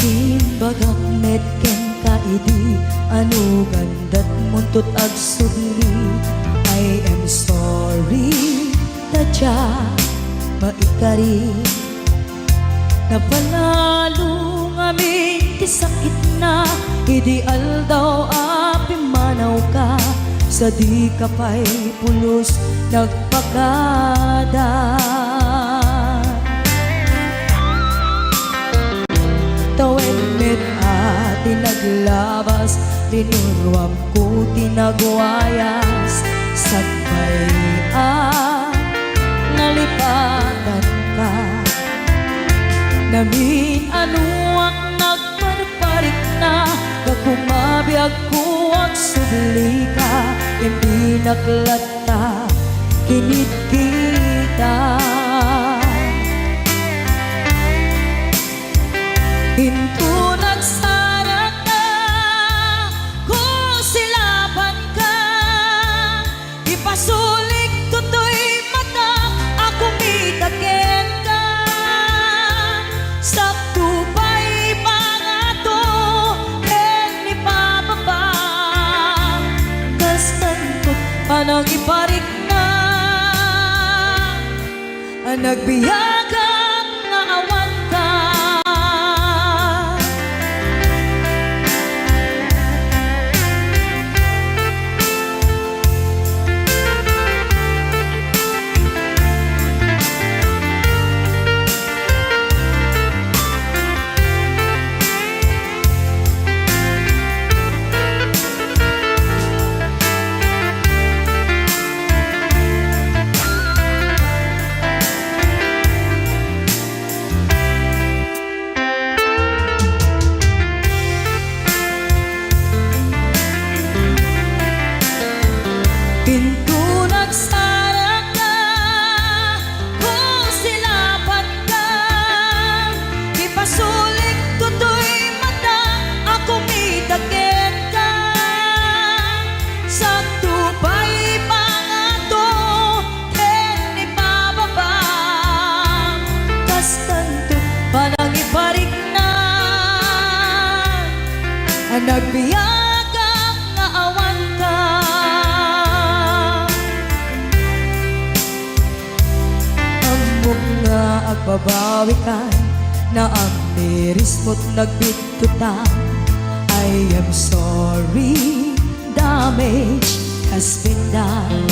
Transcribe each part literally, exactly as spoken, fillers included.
Imbagak met kenka idi anugan datmuntot agsubli. I am sorry, ta diak maikari. Napalalo ngamin ti sakitna idi aldaw a pimmanawka, sadika pay pulos nagpakada. Tawen met a ti naglabas, linuruamko ti nagwayas, sakbay a nalipatanka. Namin-anoak nagparparikna, gapu mabiagko agsublika, impinak latta kinitkita. Inton agsaraka, kusilapanka, ipasulik toy mata a kumita kenka. Sakto pay pangato ken ipababa, kastanto panangiparikna. Nagbiagak nga awanka. Inton agsaraka, kusilapanka, ipasulik toy mata a kumita kenka. Sakto pay pangato ken ipababa, kastanto panangiparikna. Nagbiagak nga awanka. Ammok nga agbabawikan, naamirismo't nagbittotan. I am sorry, damage has been done.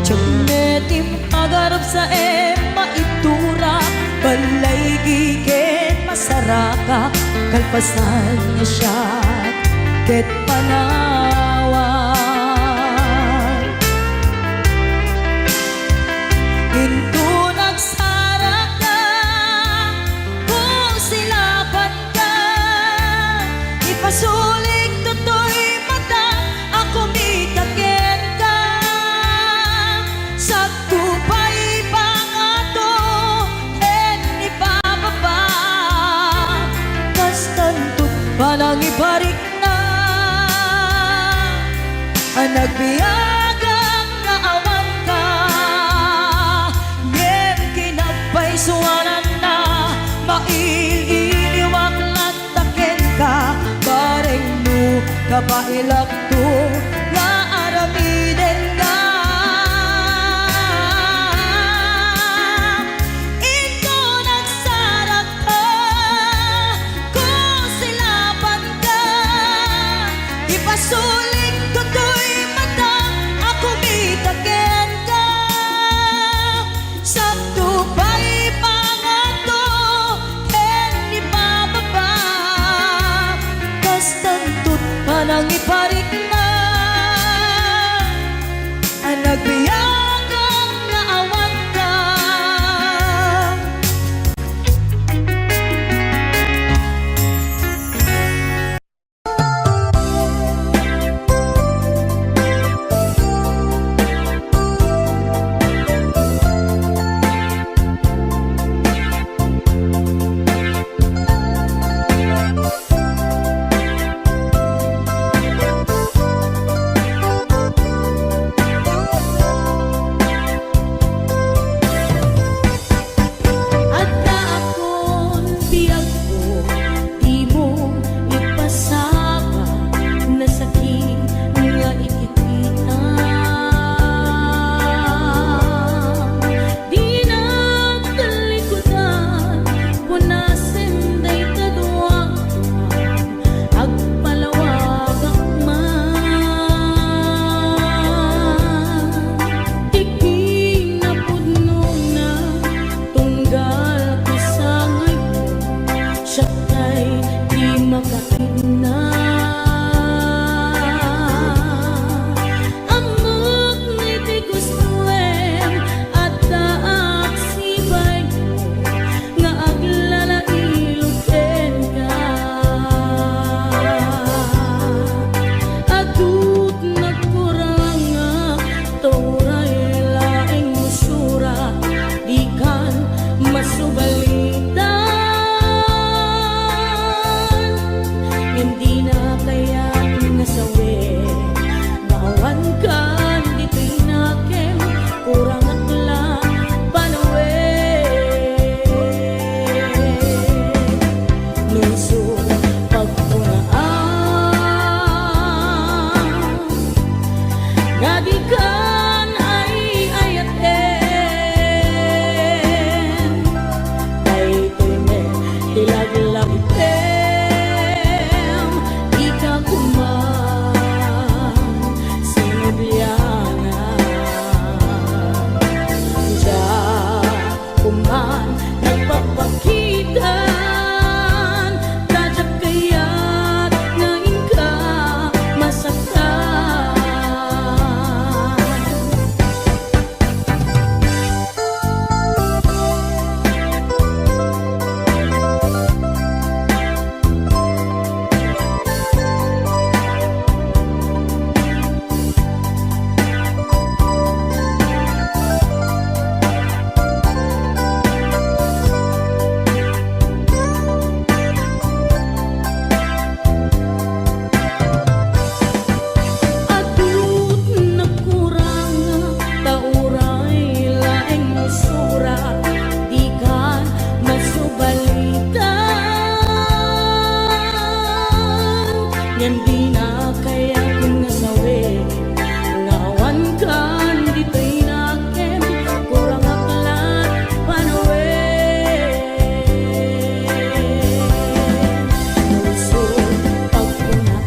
Diak met impagarupsaem maitura, balaygi ken masaraka, kalpasan nga siak ket panawak. Inton agsaraka, kusilapanka, ipasulik toy mata a kumita kenka. Sakto pay pangato ken ipababa, kastanto panangiparikna. Nagbiagak nga awanka, ngem kinapaysuananna, mail-iliwak latta kenka, bareng no kabaelakto nga aramidenka. Inton agsarakka, kusilapanka, ipasulik toy mata a kumita kenka. Sakto pay pangato ken ipababa, kastanto panangiparikna. Dika kuman sinublianan, diak kuman nagpakpakitan, ta diak kayat nga inka masaktan. Adut nagkurang, ta uray laeng sura, dikan masubalitan. Ngem dina kayat nga sawen, nga awan kan ditoy nakem, kurangak la panawen. Puso, pagkunaam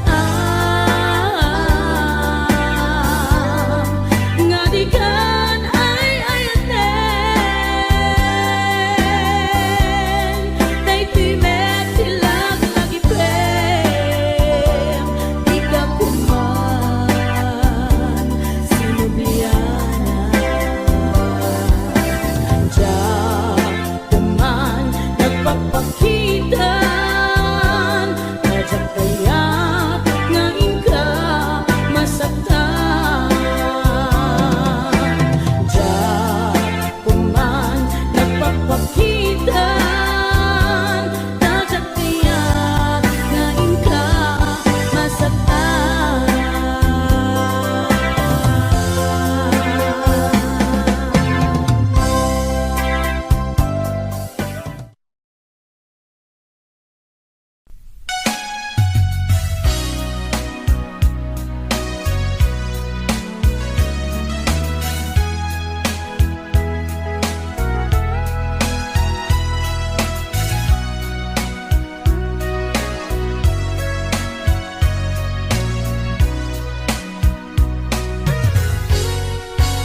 nga dikan ay-ayaten. Daytoy met ti laglagipem, dika kuman sinublianan. Diak kuman nagpakpakitan, ta diak kayat nga inka masaktan. Diak kuman nagpakpakitan, ta diak kayat nga inka masaktan.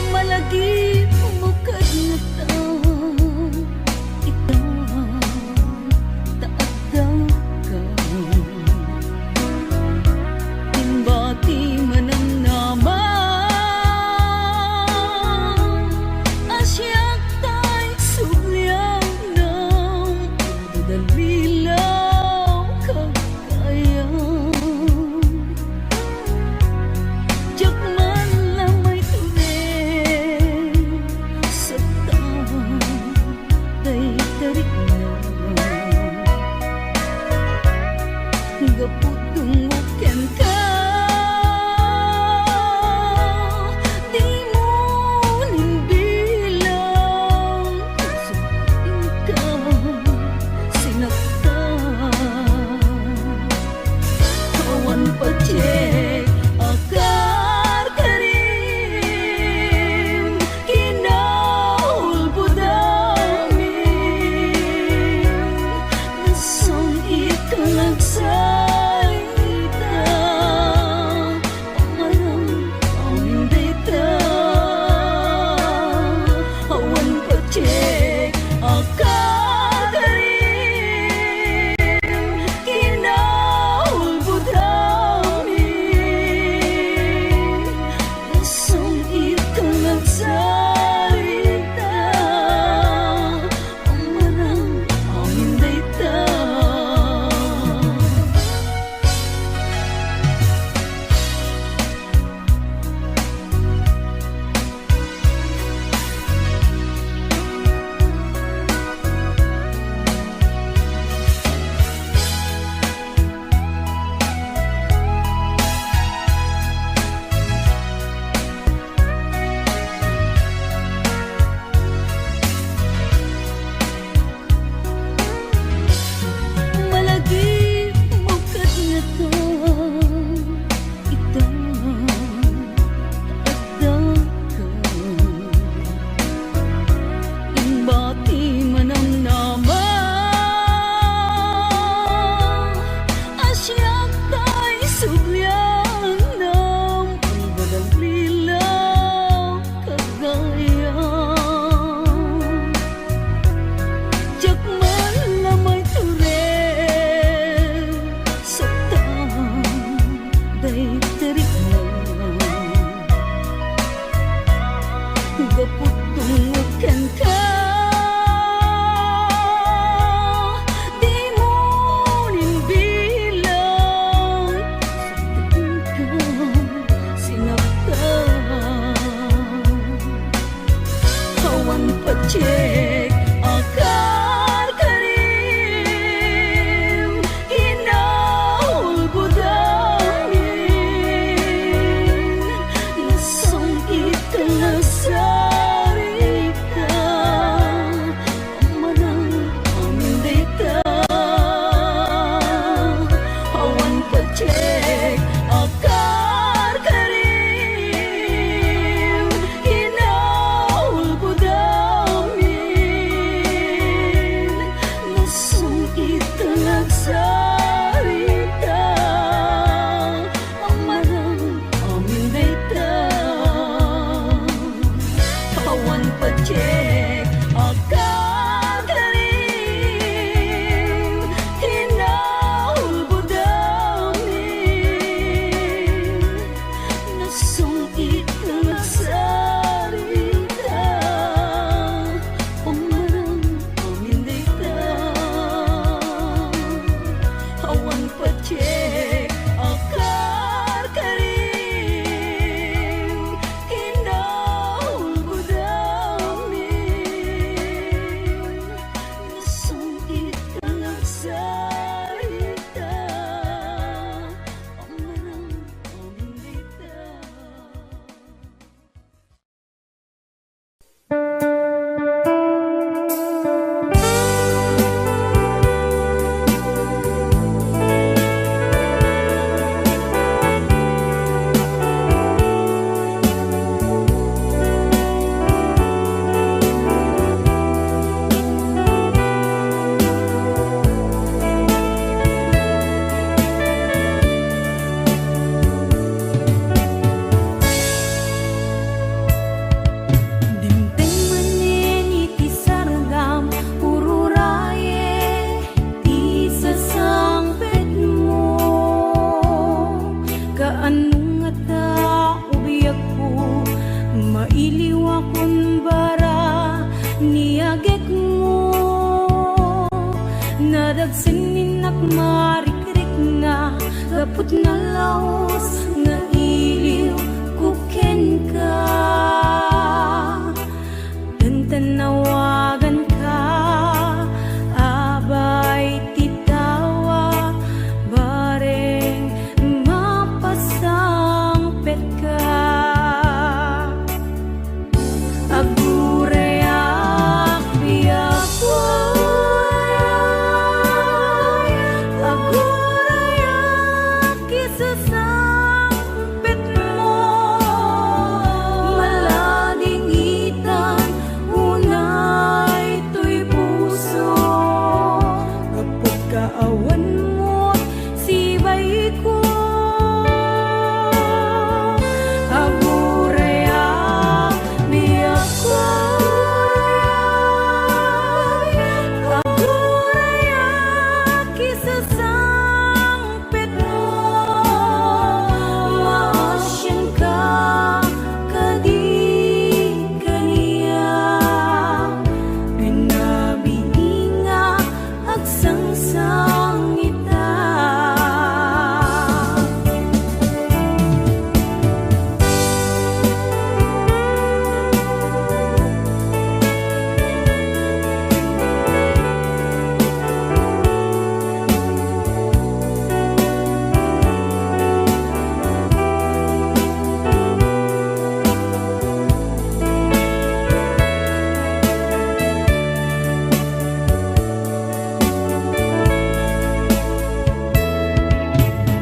Malagipmo kadngatan, ita, ta addaka. Imbati manamnama a siak tay sublianam, dalilaw kag kayam. Diak man la maitured, sakta, tay tarikna. Gapu dungngo kenka, dimo imbilang, inka sinaktan. Awan patiek a karkarim, kinaulbod amin. Nasam-it ka nagsalita, amarang amin dayta. Awan patiek a karkarim, kinaulbod amin. Nasam-it ka nagsalita, amarang amin dayta. marikrikna, gapu ta nalaus nga iliwko kenka. Tantan nawaganka, abay ti tawa, bareng mapasangpetka. Agurayak, biagko, agurayak, isasangpetmo, maladingitan unay toy puso, gapu ta awan met sibaiko. Agurayak, biagko, agurayak, isasangpetmo, maasianka kadi kaniak, rinabii nga agsangsangita.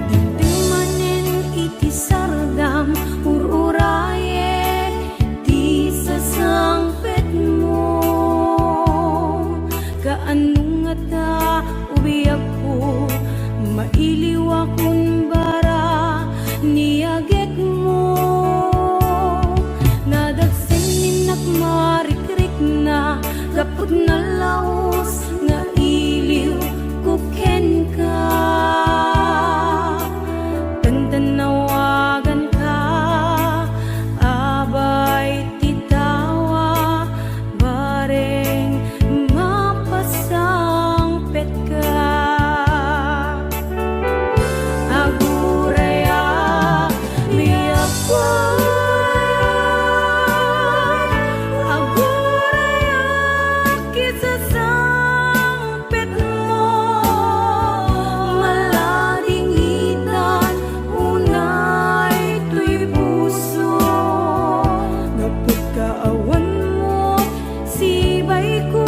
Dimdem manen iti sardam, ur-urayek ti sasangpetmo. Kaano ngata, o biagko, mailiwakon baraniagekmo? Nadagsen innak marikrikna, gapu ta nalaus nga iliwko kenka. Tantan nawaganka, abay ti tawa, bareng mapasangpetka. Agurayak, biagko, agurayak, isasangpetmo, maladingitan unay toy puso, gapu ta awan met sibaiko.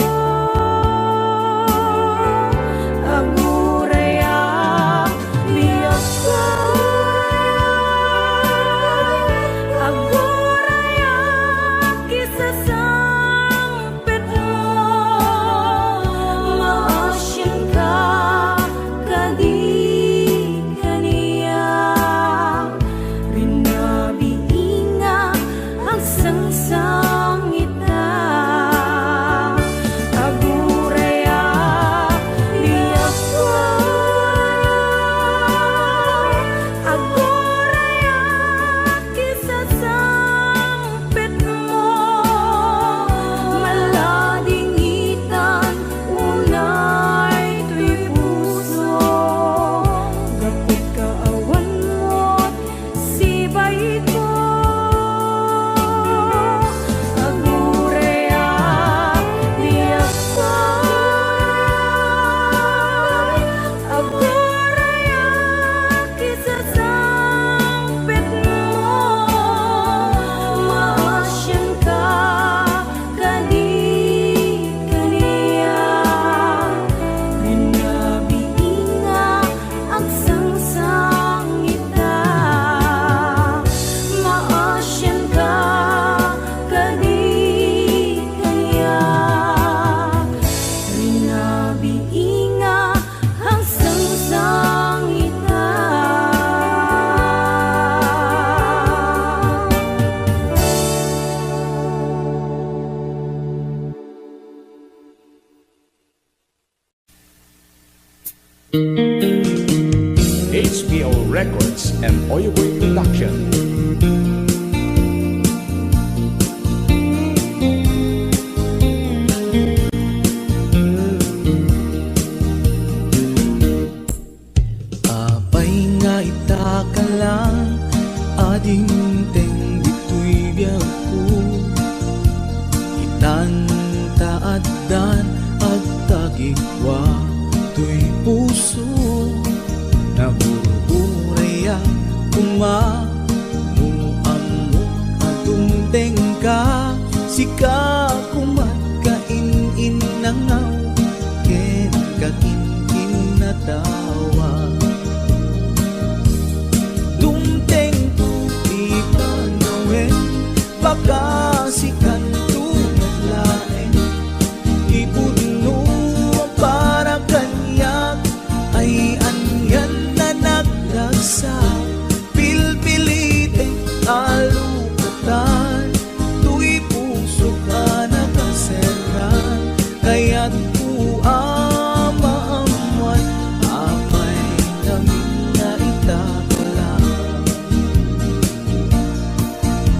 Agurayak, biagko, agurayak, isasangpetmo, maasianka kadi kaniak, rinabii nga agsangsangita. Agurayak, biagko, agurayak, isasangpetmo, maladingitan unay toy puso, gapu ta awan met sibaiko. Agurayak, biagko, agurayak, isasangpetmo, maasianka kadi kaniak, rinabii nga agsangsangita. Maasianka kadi kaniak, rinabii nga agsangsangita. H P O Records and Oyoboy Production.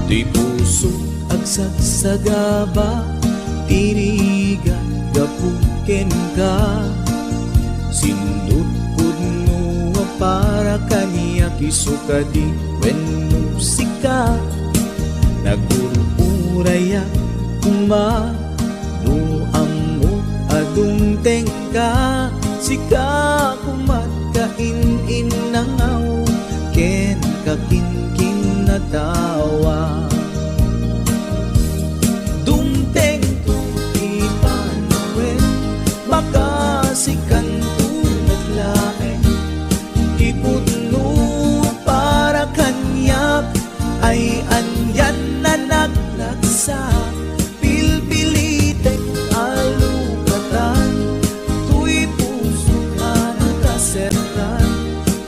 Toy puso agsagsagaba ti rigat gapu kenka. Sindutpod no a para kaniak isu kadi wenno sika. Nagururayak koma no ammok a dumtengka. Sika koma ti kain-innangaw ken kakinkinatawa. Dumtengto ti panawen, makasikanto met laeng. Ti pudno a para kaniak ay anian a nagragsak. Pilpilitek a lukatan, toy pusok a nakaserran.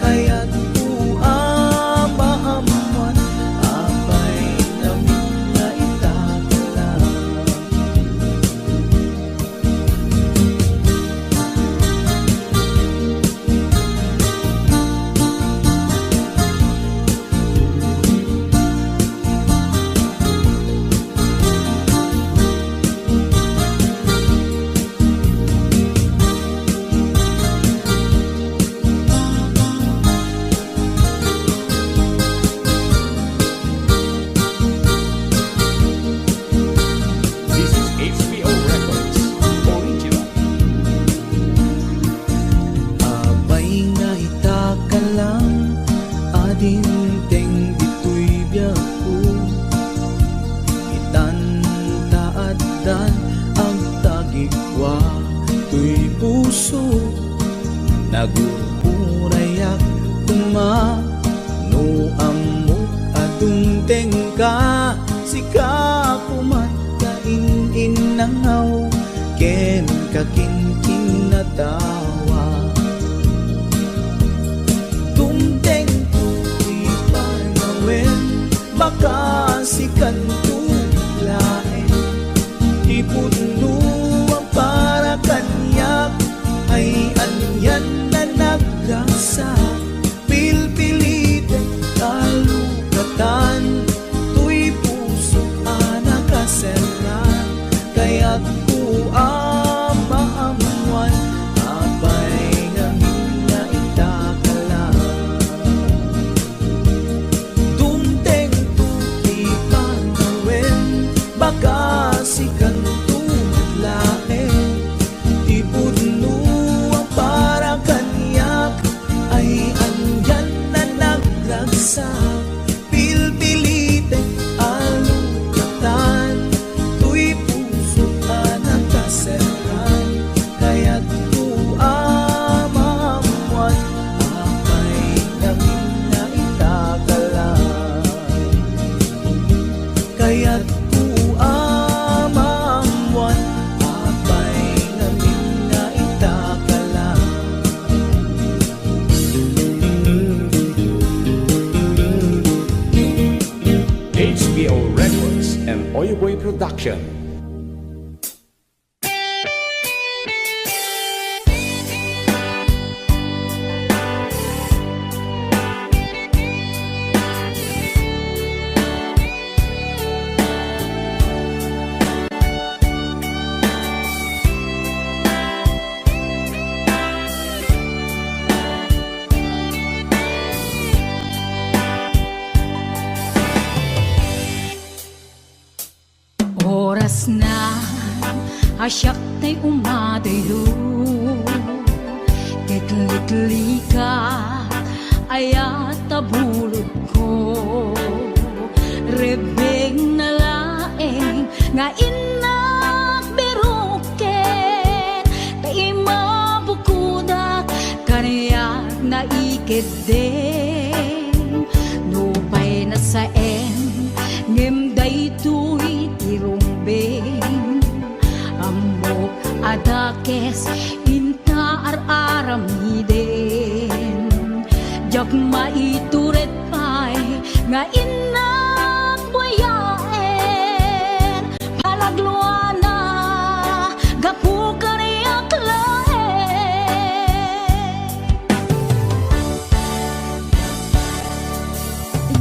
Kayatko a maammuan, apay ngamin nga itakala. This is H P O Records Original. Apay nga itakala a dimteng ditoy biagko. Itan ta addan agtagikua toy puso. Nagururayak koma no ammok a dumtengka. Sika koma ti kain-innangaw ken kakinkinatawa. Dumtengto ti panawen, makasikanto laeng. Ti pudno a para kaniak ay anian a nagragsak. Pilpilitek a lukatan toy pusok a nakaserran. Kayatko a maammuan, apay ngamin nga itakala. Dumtengto ti panawen, makasikanto met laeng. Ti pudno a para kaniak ay anian a nagragsak. Pilpilitek a lukatan toy pusok a nakaserran. Kayatko a maammuan, apay ngamin nga itakala. Kayatko a maammuan, apay ngamin nga itakala. H P O Records and Oyoboy Production. Orasna a siak tay umadayo, ket liklika ayat a bulodko. Rebbengna laeng nga innak biruken, ta imabukodak kaniak naiket den. Nupay nasaen, ngem daytoy ti rumbeng. Ammok a dakes inta ar-aramiden. Diak maitured pay nga innak buyaen. Palagluana gapu kaniak laeng.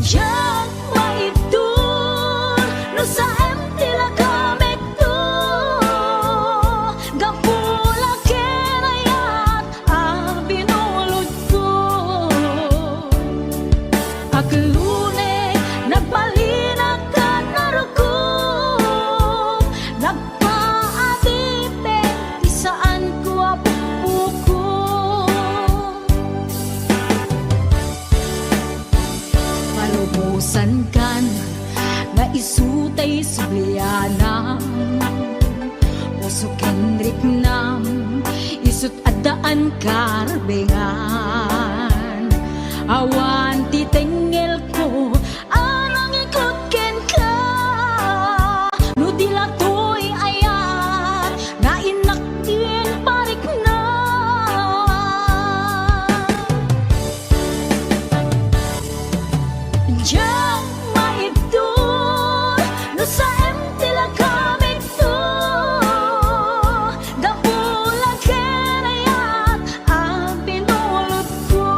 Diak maitulod Isu tay sublianam, puso ken riknam, isut' addaan karbengan. Awan ti tengngelko a nangikot kenka, no di la toy ayat nga innak ken pariknam. Diak maibtur no saem ti lagamikto, gapu la ken ayat a binulotko.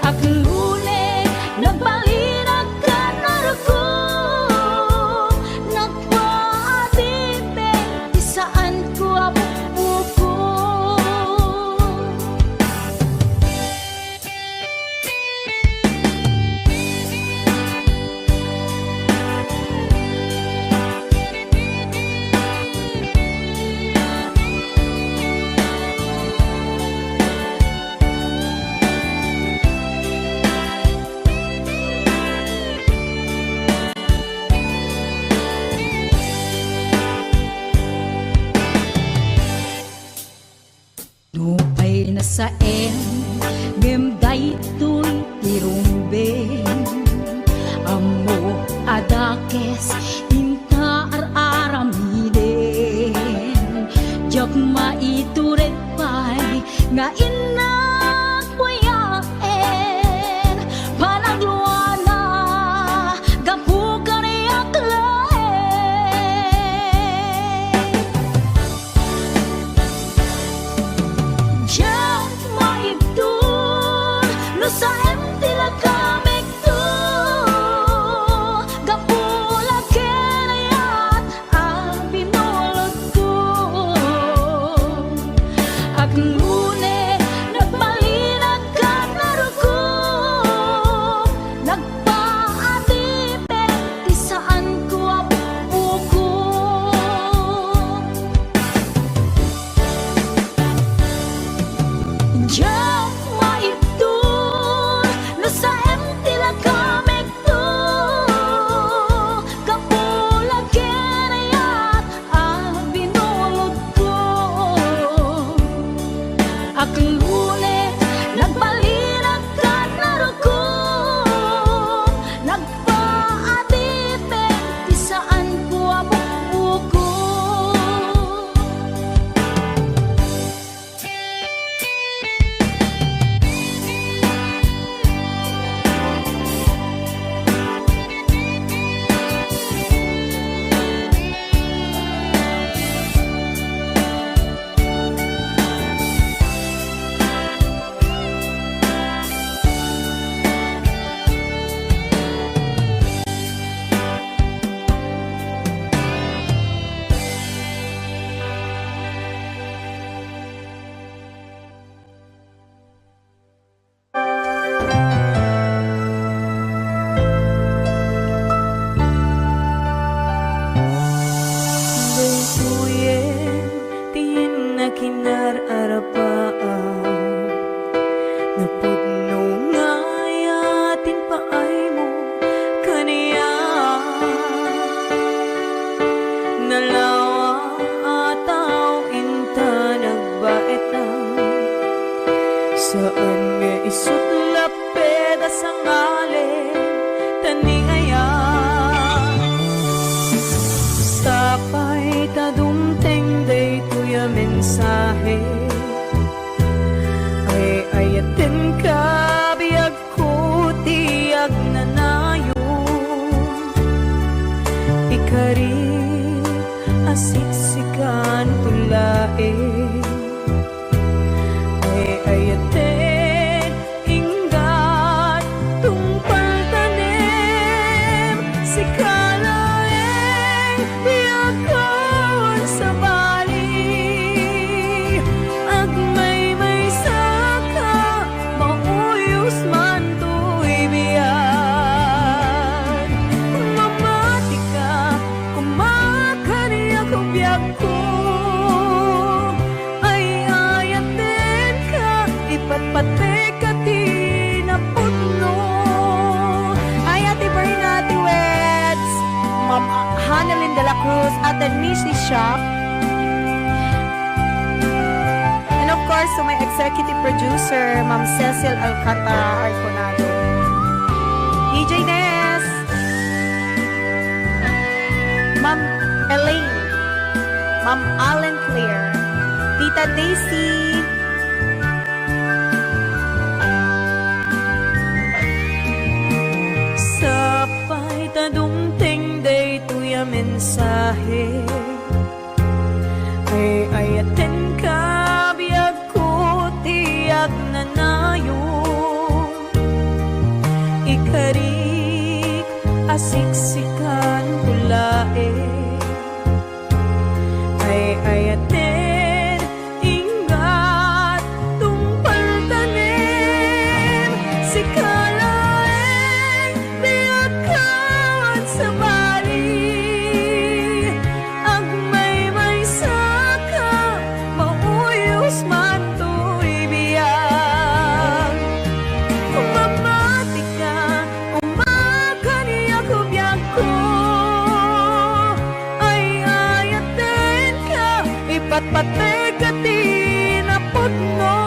Aglune, nagbalinak ken narukom, nagpaadipek ti saanko a bukbukor. Nupay nasaem, ngem daytoy ti rumbeng. Ammok a dakes inta ar-aramiden. Diak maitured pay nga innak buyaen. Panagluana, gapu kaniak laeng. Diak maibtur no saem ti lagamikto, gapu la ken ayat a binulotko. Aglune, nagbalinak ken narukom, nagpaadipek ti saanko a bukbukor. Diak maibtur no saem ti lagamikto, gapu la ken ayat a binulotko. Aglune, nagbalinak ken narukom, nagpaadipek ti saanko a bukbukor. Daytoyen ti nakinar-arapaam, napudno nga ayaten paaymo kaniak. Nalawa a tao inta nagbaetan, saan nga isut' lapped a sangalen ta ni ayat. Sapay ta dumteng daytoy a mensahe, ay-ayatenka biag ko ti agnanayon, ikarik a siksikanto laeng. Ay-ayaten, inggat, tungpal tanem, sika laeng ti agkawan sabali. Shop. And of course, to my executive producer, Ma'am Cecil Alcantara Arconado. D J Des, Ma'am Elaine, Ma'am Allen Claire, Tita Daisy, Sapay ta dumteng daytoy a mensahe, ay-ayatenka, biagko ti agnanayon. Ikarik a siksikan ko laeng. Ay-ayaten, inggat tungpal tanem, sika laeng, biagko awan sabali, agmaymaysaka, mauyos man toy biag. Mamatika, Kumakaniak biagko, ay-ayatenka, ipatpateg ti napudno.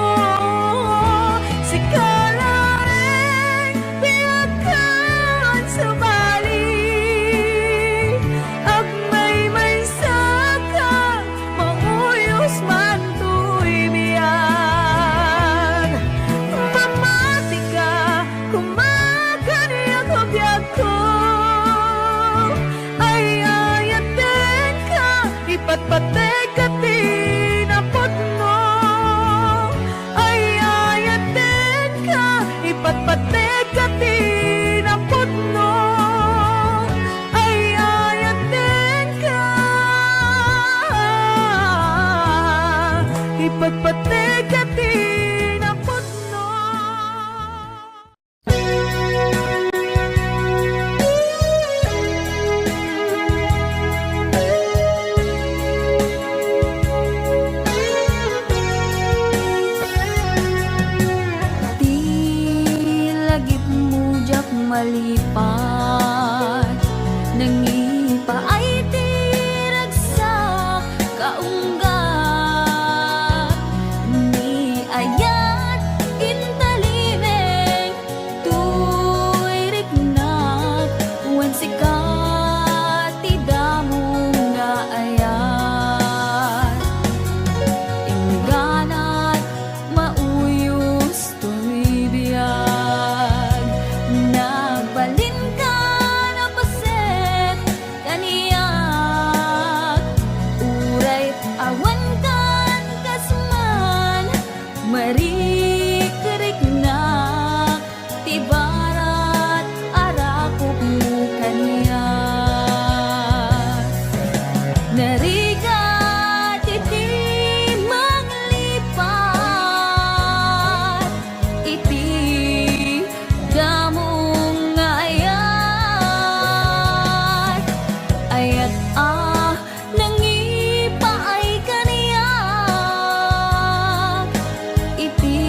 Sika laeng, biagko awan sabali, agmaymaysaka, mauyos man toy biag. Mamatika, kumakaniak biagko. Ay-ayatenka, ipatpateg ti napudno. Ay-ayatenka, ipatpateg ti napudno. Ay-ayatenka, ipatpateg ti napudno. Ti lagipmo diak malipat, nangipaay ti ragsak kaunggat. Ni ayat intalimeng toy riknak, wen sika ti damong nga ayat. Ingganat, mauyos toy biag, nagbalinka a paset kaniak, uray awankan kas man, marikriknak ti barat a rakopmo kaniak. Narigat iti manglipat iti damong nga ayat, ayat a nangipaay kaniak iti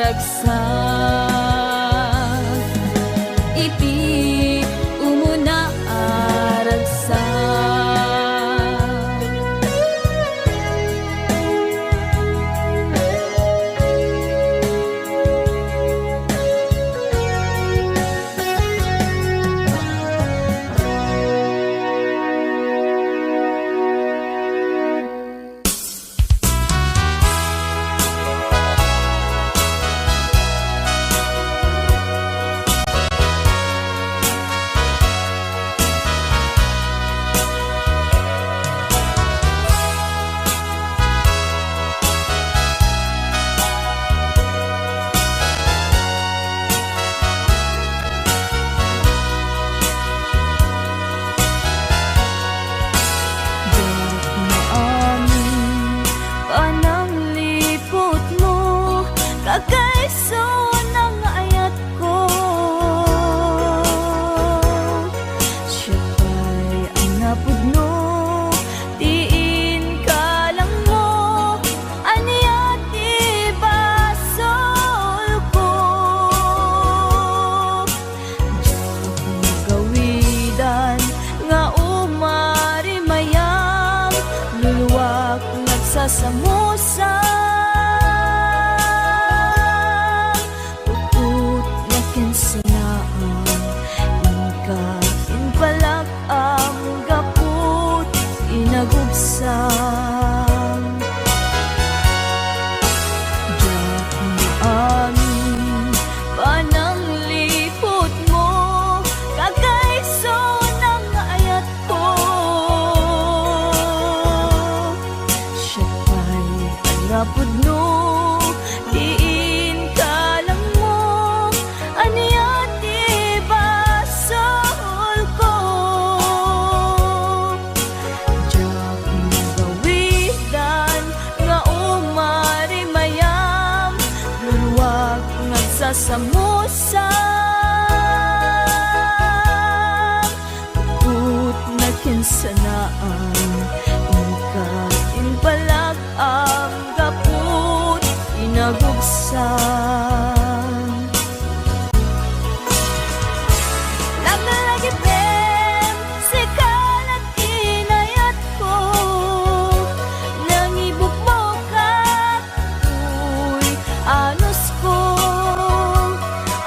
Ragsak iti umuna a ragsak. Diak maamin panangliputmo, kakaisunang ayatko. Siak pay a napudno ti inkalangmo, ania ti basolko? Diak magawidan nga umarimayam, luluak nagsasamusam. Upot nakinsanaam, inka impalak-am gapu ti inagubsam. Diak maamin panangliputmo, kakaisunang ayatko. Siak pay a napudno ti inkalangmo, ania ti basolko? Diak magawidan nga umarimayam, luluak nagsasamusam. Upot nakinsanaam, inka impalak-am gapu ti inagubsam. Laglagipem, sika la ti inayatko, nangibukbokak toy anusko.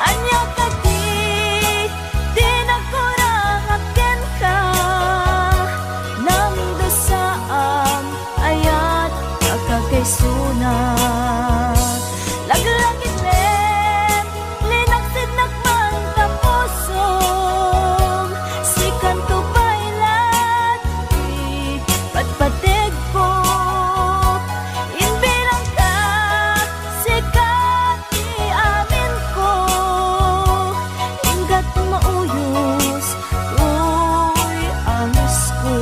Ania kadi ti nagkurangak kenka? Nangdusaam, ayat a kakaisuna. Laglagipem, linaksidnak man ta pusom, sikanto pay la ti patpategko. Imbilangka, sika ti aminko, inggat mauyos toy anusko.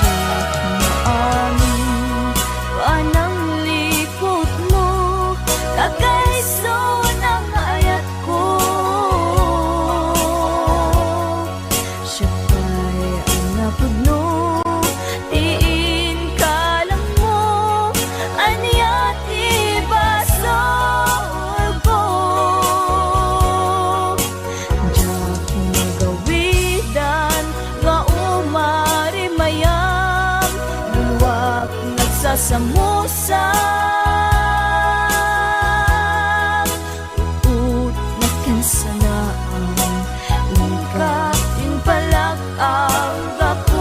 Diak maamin panangliputmo, kakaisunang ayatko. Siak pay a napudno ti inkalangmo, ania ti basolko? Diak magawidan nga umarimayam, luluak nagsasamusam. Upot nakinsanaam, inka impalak-am gapu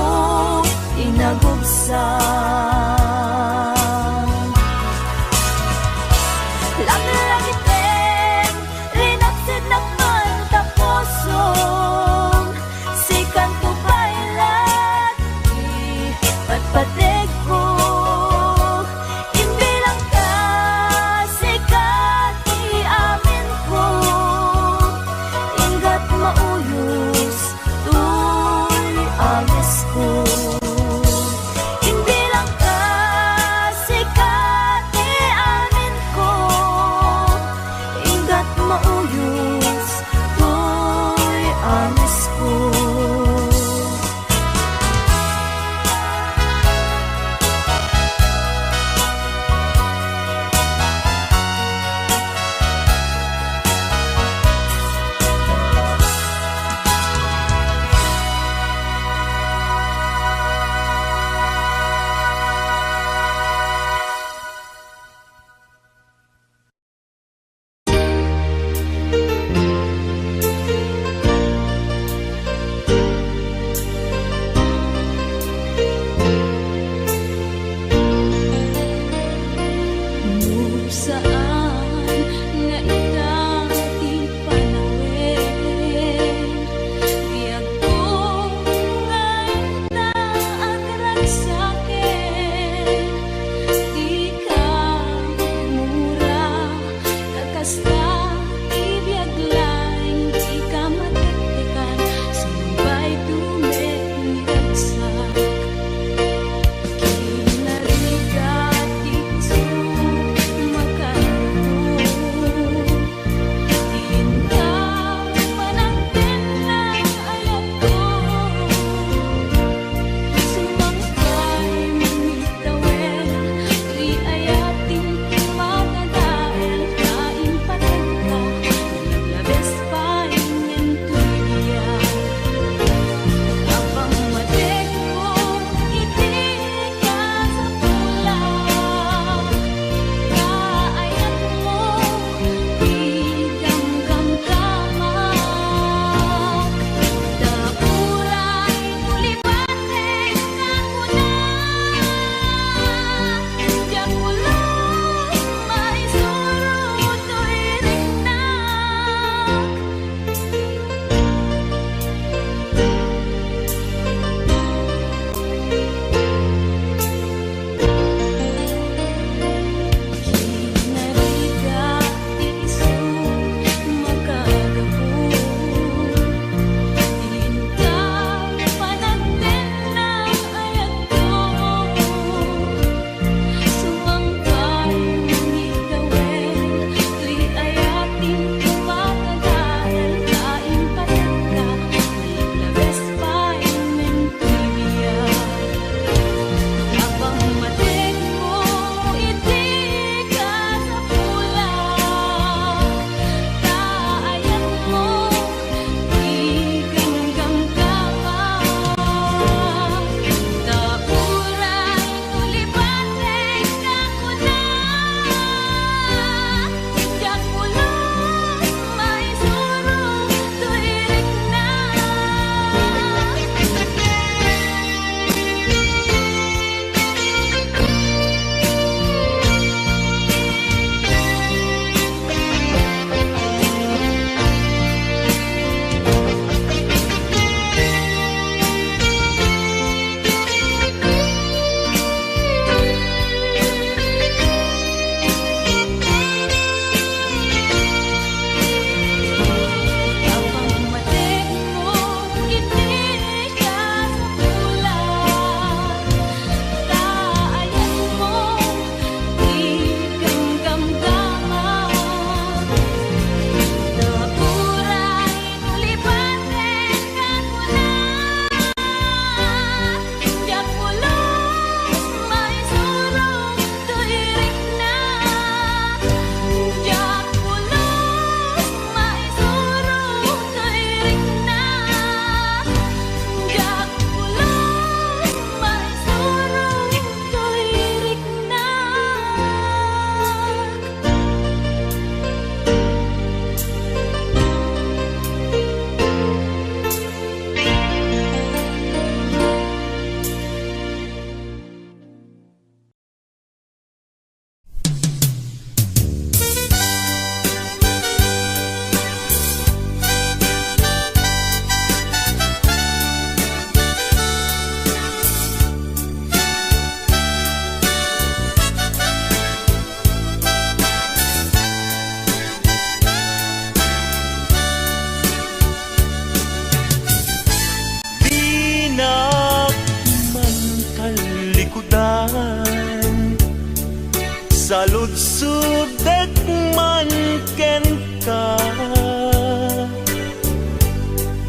Sudsudek man kenka,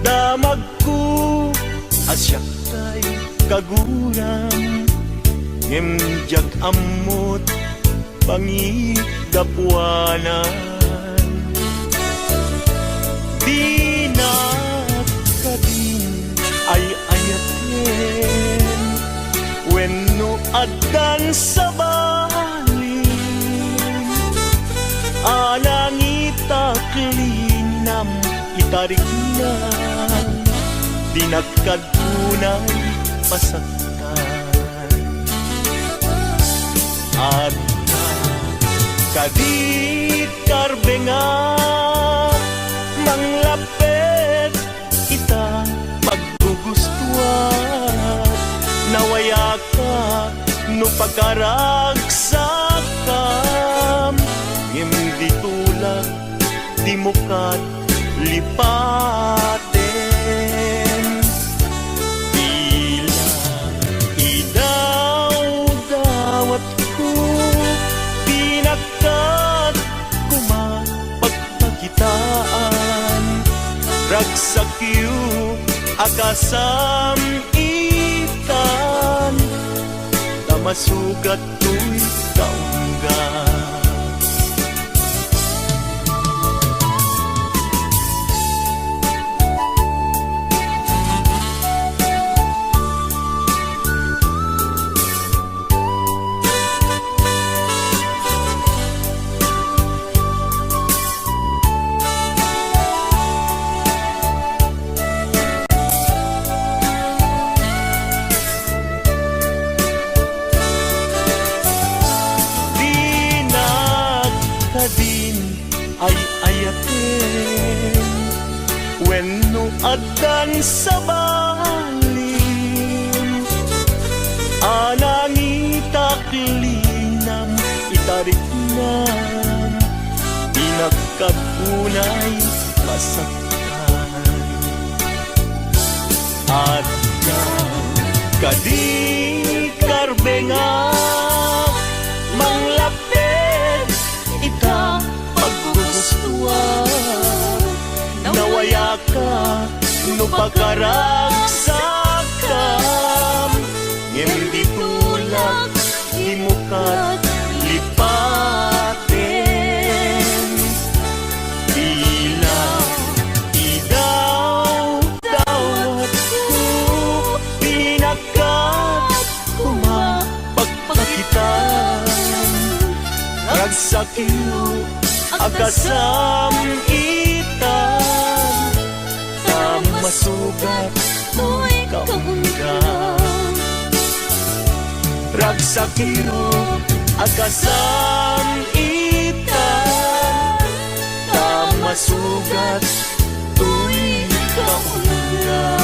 damagko a siak tay kaguram, ngem diak ammot pangigapuanan. Dinak kadin ay-ayaten wenno addan sa balin a nangitak linam ita riknam, dinak kad unay pasaktan. Adda kadi karbengak, manglapped ita paggugustuak, nawayaka no pagaragsakam, ngem ditulak dimo kat lipaten. Tila idawdawatko, dinak kat koma pagpakitaan, ragsakyo a kasam-itan, ta masugat toy kaungga. Dinak kadin ay-ayaten wenno addan sa balin a nangitak linam ita riknam, dinak kat unay masaktan. Adda kadi karbengak, manglapped ita paggugustuak, nawayaka no pagaragsakam, ngem ditulak dimo kat lipaten. Tila idawdawatko, dinak kat koma pagpakitaan, ragsakyo a kasam-itan, ta masugat toy kaungga. Ragsakyo a kasam-itan, ta masugat toy kaungga.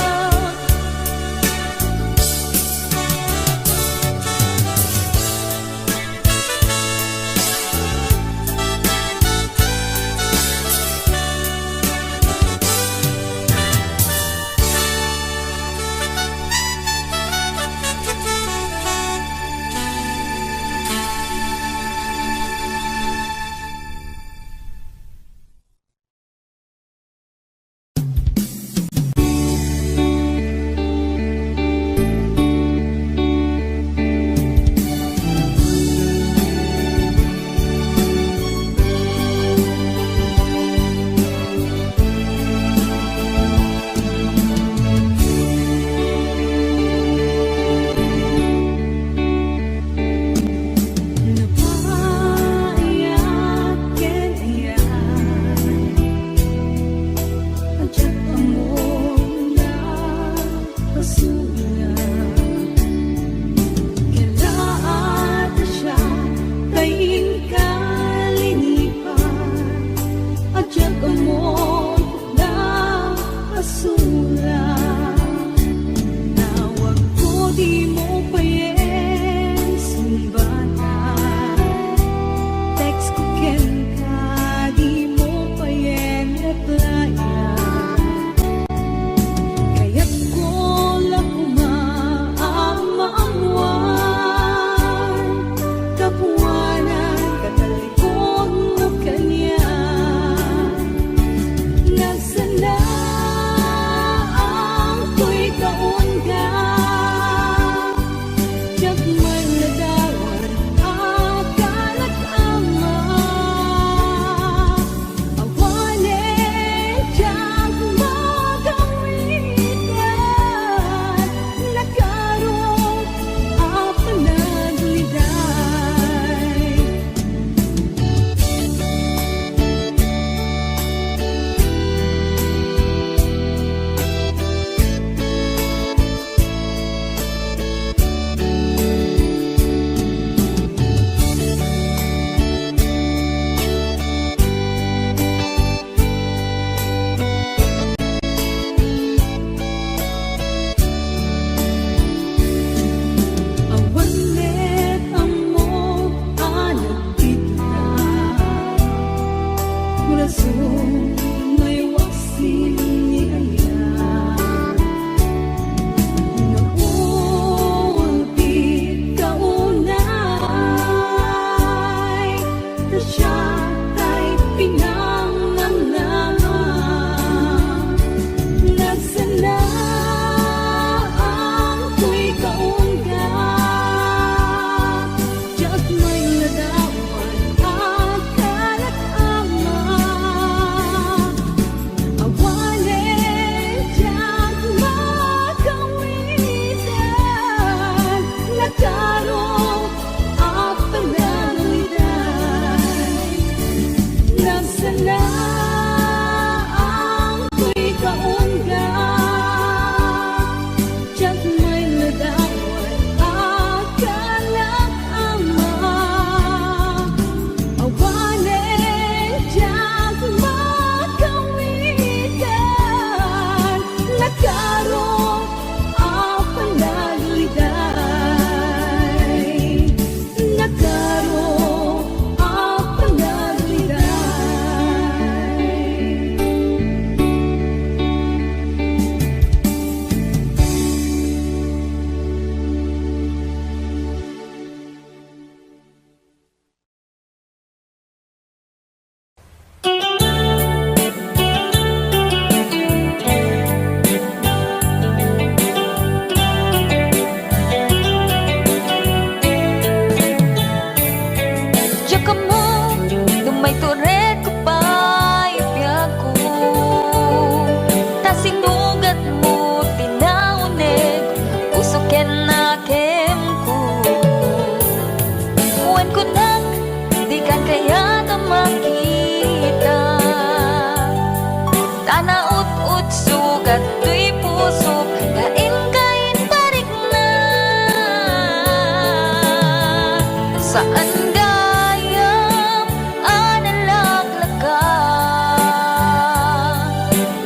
Saan gayam a nalaklaka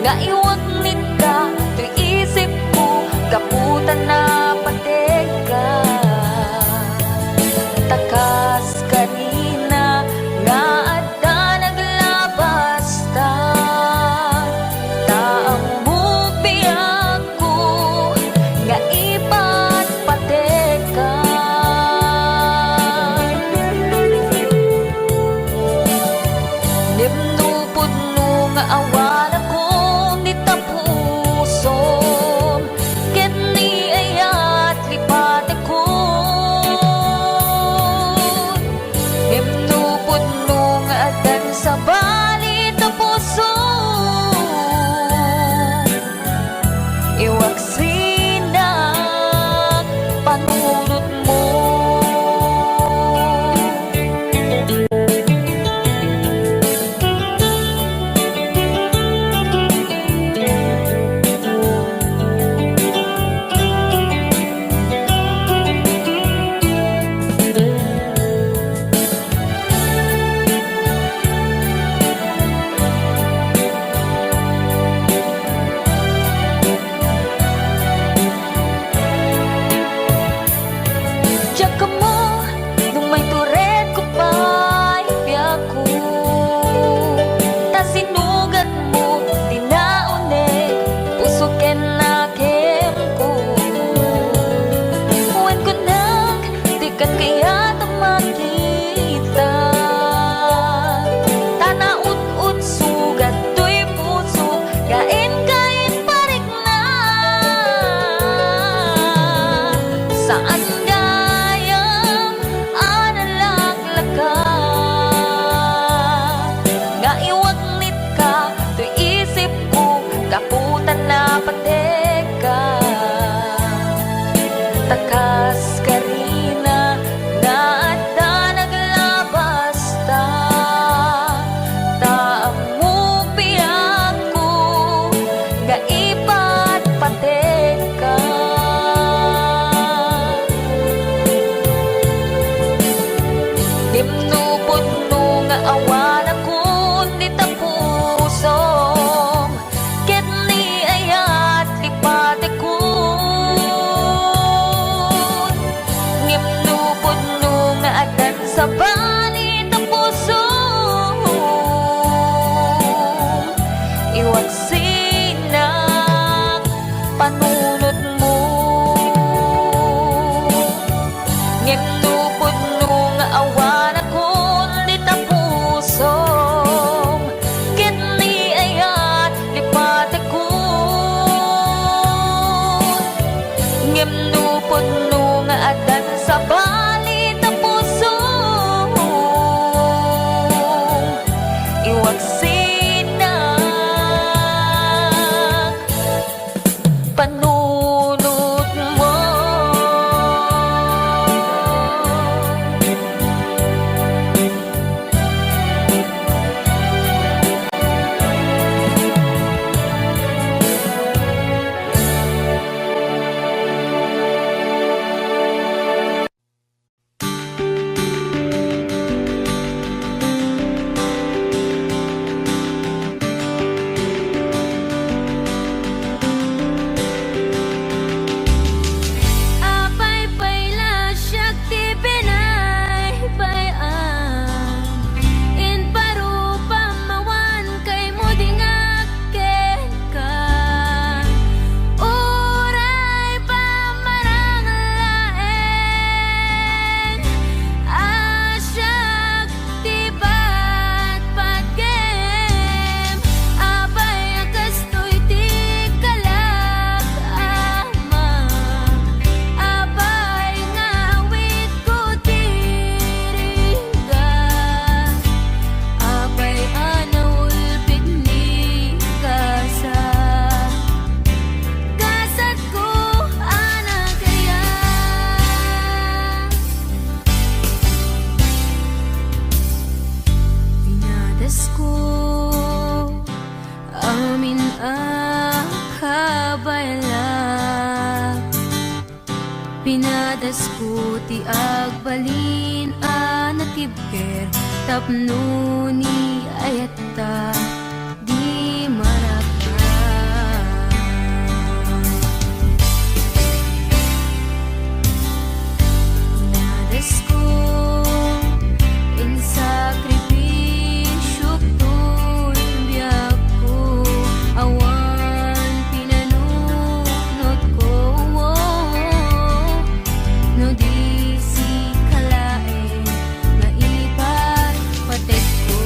nga iwagnitka toy isipko gapu ta napategka. Ta kas karina nga adda naglabasta, ta ammok biag ko nga ipatpatekan. Ngem no pudno nga awan a kon dita pusom, ket ni ayat lipatekon. Ngem no pudno nga addan sabali ta pusom, iwaksinak panunotmo. Diak ammo no maituredko pay biagko, ta sinugatmo ti naunek, puso ken nakemko. Wen kunak, dikan kayat a makita, ta naut-utsugat toy puso nga inka imparikna. Saan gayam a nalaklaka nga iwagnitka toy isipko gapu ta napategka. Ta kas karina nga adda naglabasta, ta ammok biagko nga ipatpategka. Ngem no pudno nga awan a kon dita pusom, ket ni ayat lipatekon. Ngem no pudno nga addan sabali ta pusom, iwaksinak panunotmo. Ngem no pudno nga awan a kon dita pusom, ket ni ayat lipatekon. Ngem no pudno nga addan sabali ta pusom, iwaksinak panunotmo. Ti agbalin a natibker tapno ni ayatta di maragta. Nadasko, insakripisyo toy biagko, awan pinanunotko, no di sika laeng nga ipatpatekko.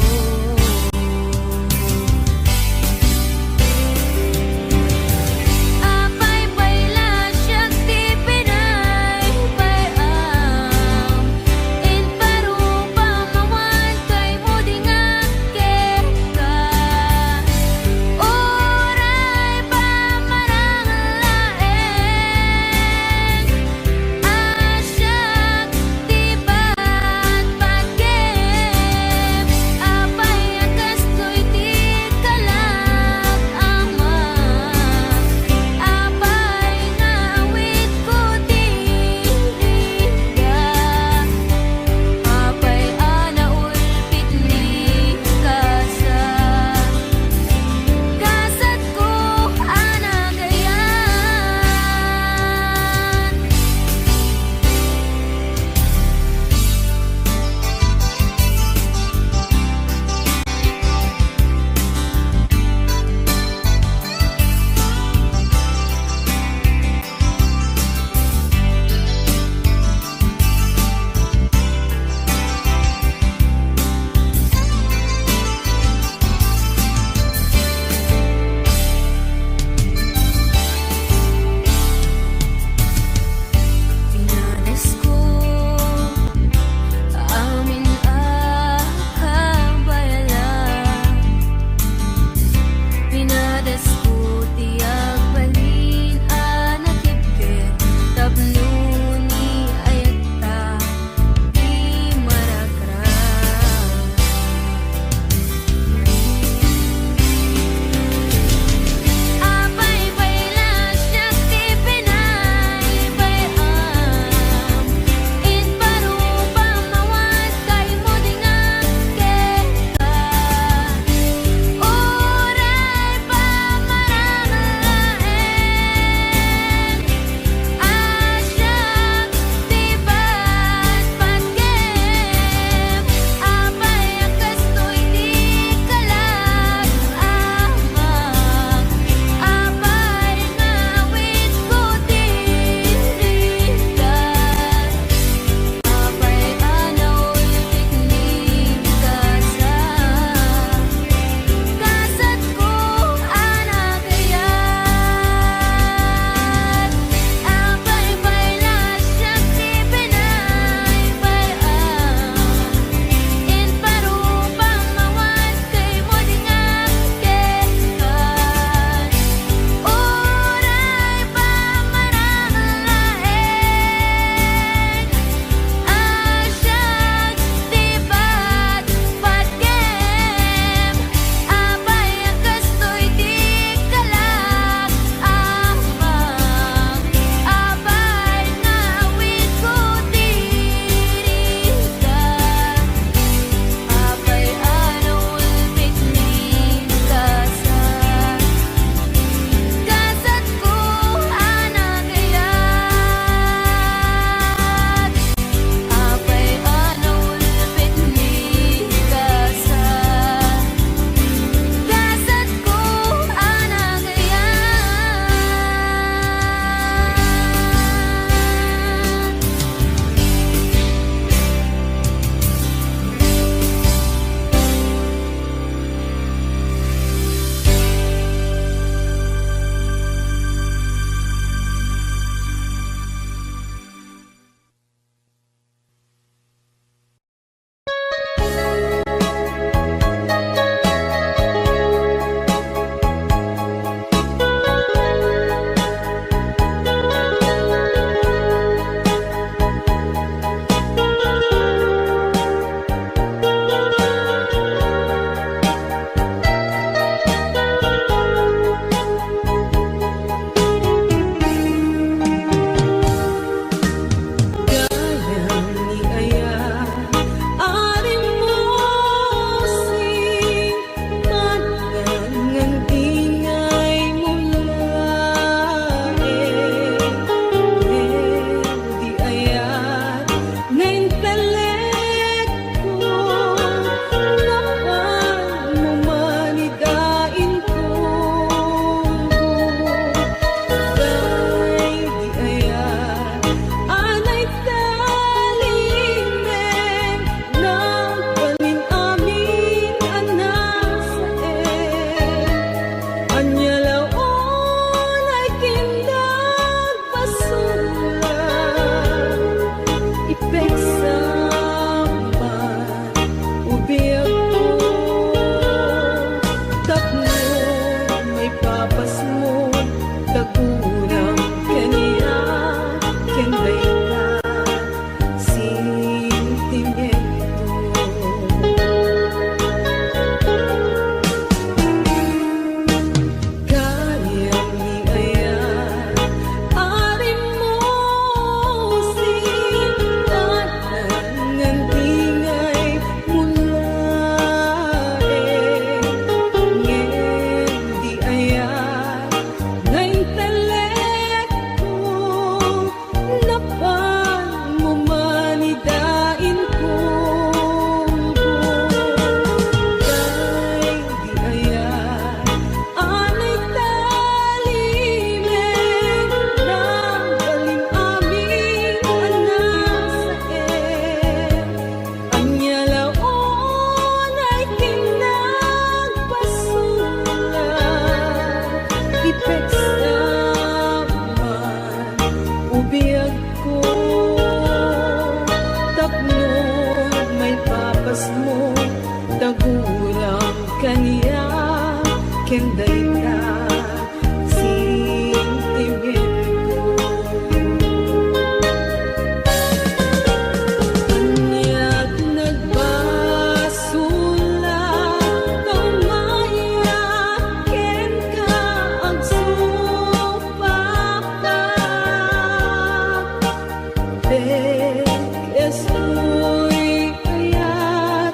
Kastoy ayat,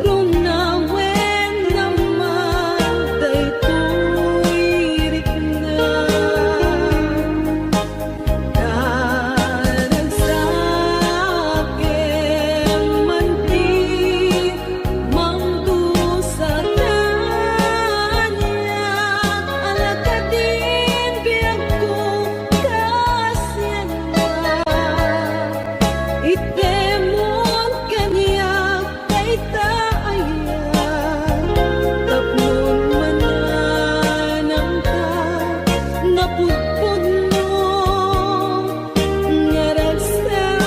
runawen naman daytoy rikna. Karagsakem man ti mangdusa kaniak, alakadin biagko, kasian Itemon kaniak dayta ayat, tapno mananangta, napudpudno nga ragsak.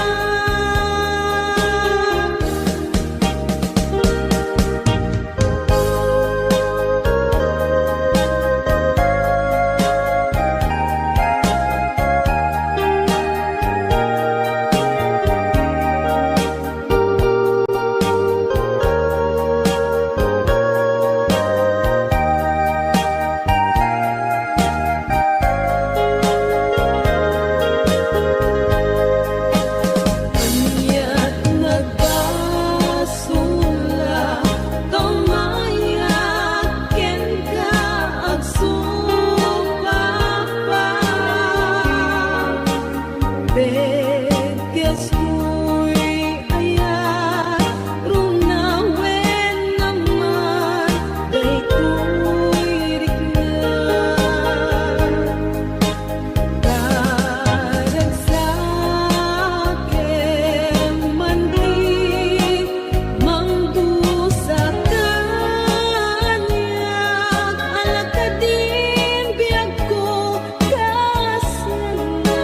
Aniat nagbasol a tumayak kenka, agsupapa. Pagkastoy ayat, runawen naman daytoy rikna. Karagsakem man ti mangdusa kaniak, alakadin biagko, kasianna.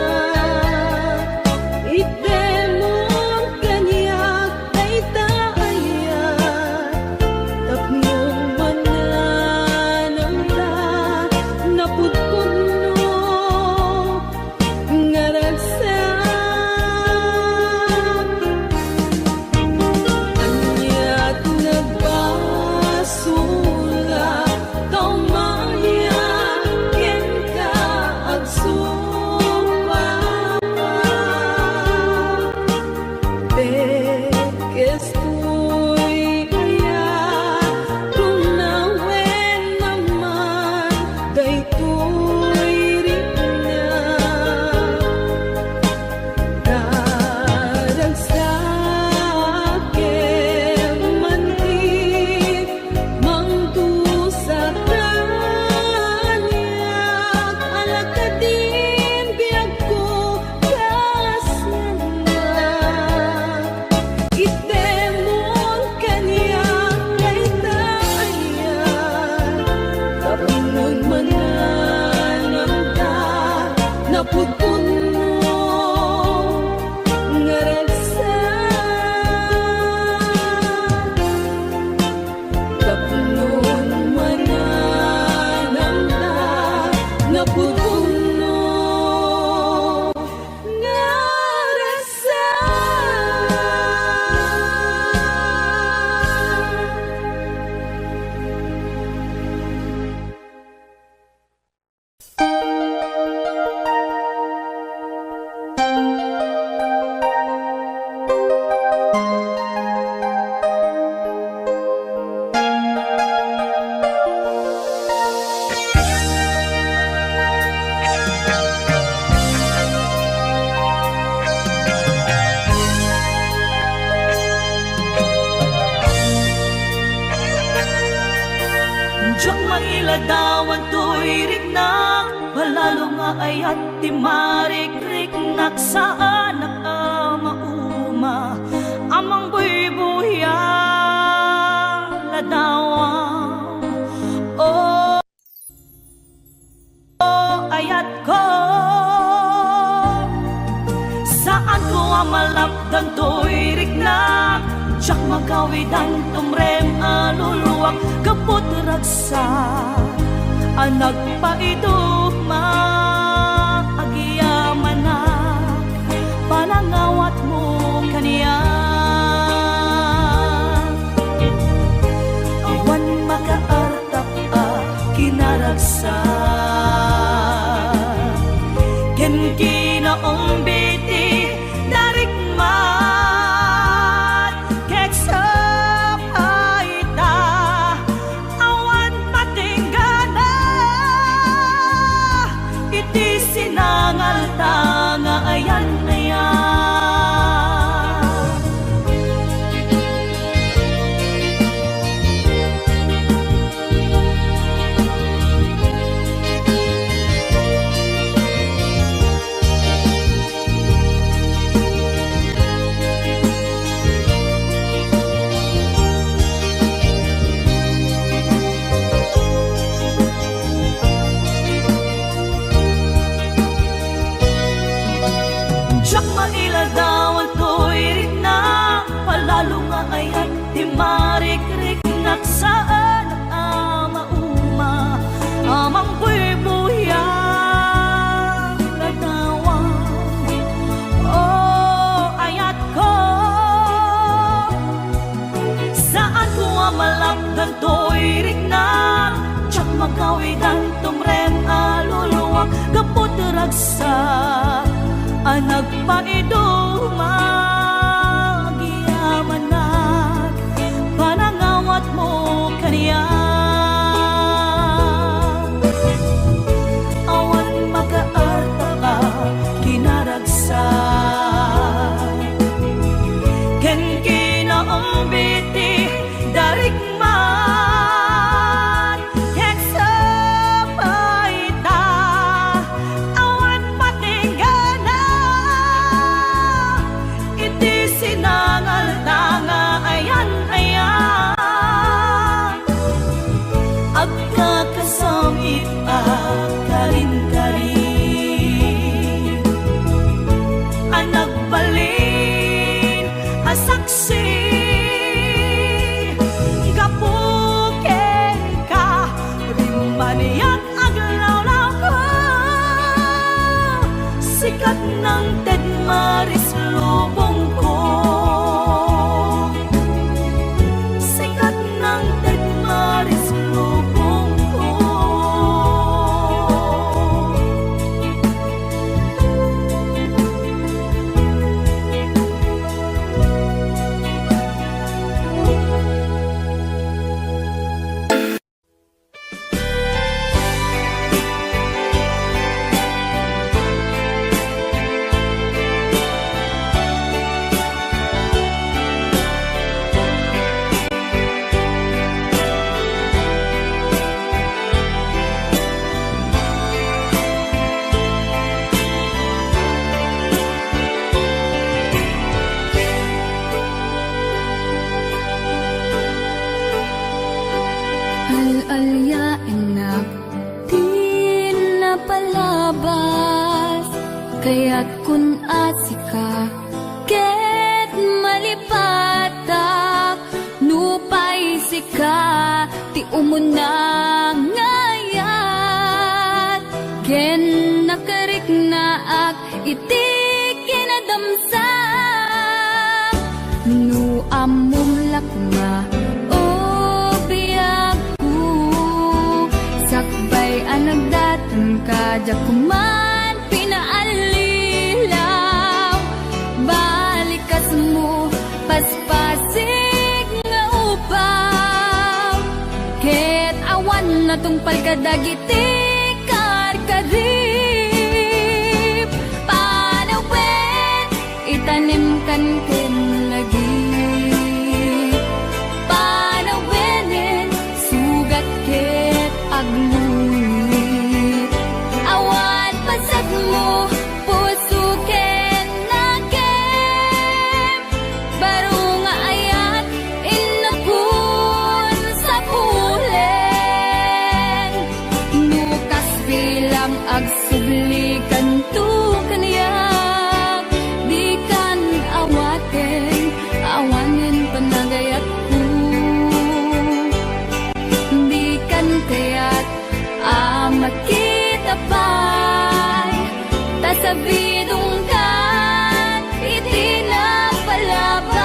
Itemon kaniak dayta ayat, tapno mananangta, napudpudno nga ragsak. Aniat nagbasol a tumayak kenka, agsupapa. Pagkastoy ayat, runawen naman daytoy rikna. Karagsakem man ti mangdusa kaniak, alakadin biagko, kasianna. Itemon kaniak dayta ayat, tapno mananangta, napudpudno nga ragsak. Tapno mananangta, napudpudno nga ragsak. Diak mailadawan toy riknak, palalo nga ayat ti marikriknak, saanak a mauma a mangbuybuya ladawa. O ayatko, saanko a malapdan toy riknak, diak magawidan tumrem a luluak, gapu ti ragsak a nagpaiduma, agyamanak panangawatmo kaniak. Awan makaartap a kinaragsak ken kinaumbi ti narikma. Agsa a nagpaiduma, agyamanak panangawatmo kaniak. Awan makaarta a kinaragsak ken kinaumbit ti darikman. Ket sapay ta awan patinggana iti sinangalta nga ayan-ayan, agkakasam-it a karinkarin a nagbalin a saksi gapu kenka. Rimmaniak aglawlawko, sikat nang ted maris lubongko. Sikat nang ted maris lubongko. Al-aliaennak ti napalabas, kayatkon a sika ket malipatak. Nupay sika ti umuna nga ayat, ken nakariknaak iti kinadamsak. No ammom la koma, o biagko, sakbay a nagdatonka, diak koman pinaallilaw. Balikasmo, paspasig nga ubaw, ket awan natungpal kadagiti karkarib. Panawen, itanimkan ken lagip. Panawenen, sugat ket aglungit. Awan pasekmo, puso ken nakem. Baro nga ayat, innakon sapulen. No kasbilang ag- Sublikanto kaniak, dikan awaten, awanen panagayatko. Dikan kayat a makita pay, ta sabidongkan iti napalabas.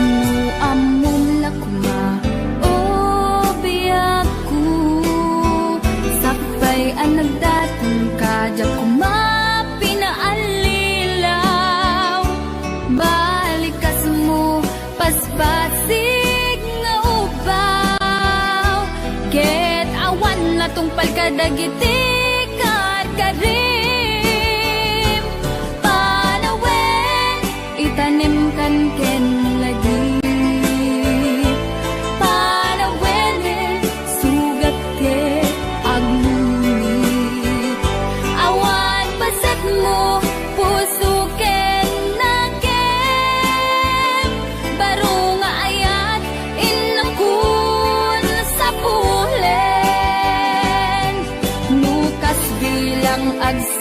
No ammom la koma, o biagko, sakbay a nagdatonka, diak koma pinaallilaw. Balikasmo, paspasig nga ubaw, ket awan natungpal kadagiti karkarim. Panawen, itanimkan ken lagip. Panawenen, sugat ket aglungit. Awan pasekmo, puso ken nakem. Baro nga ayat, innakon sapulen. No kasbilang ag-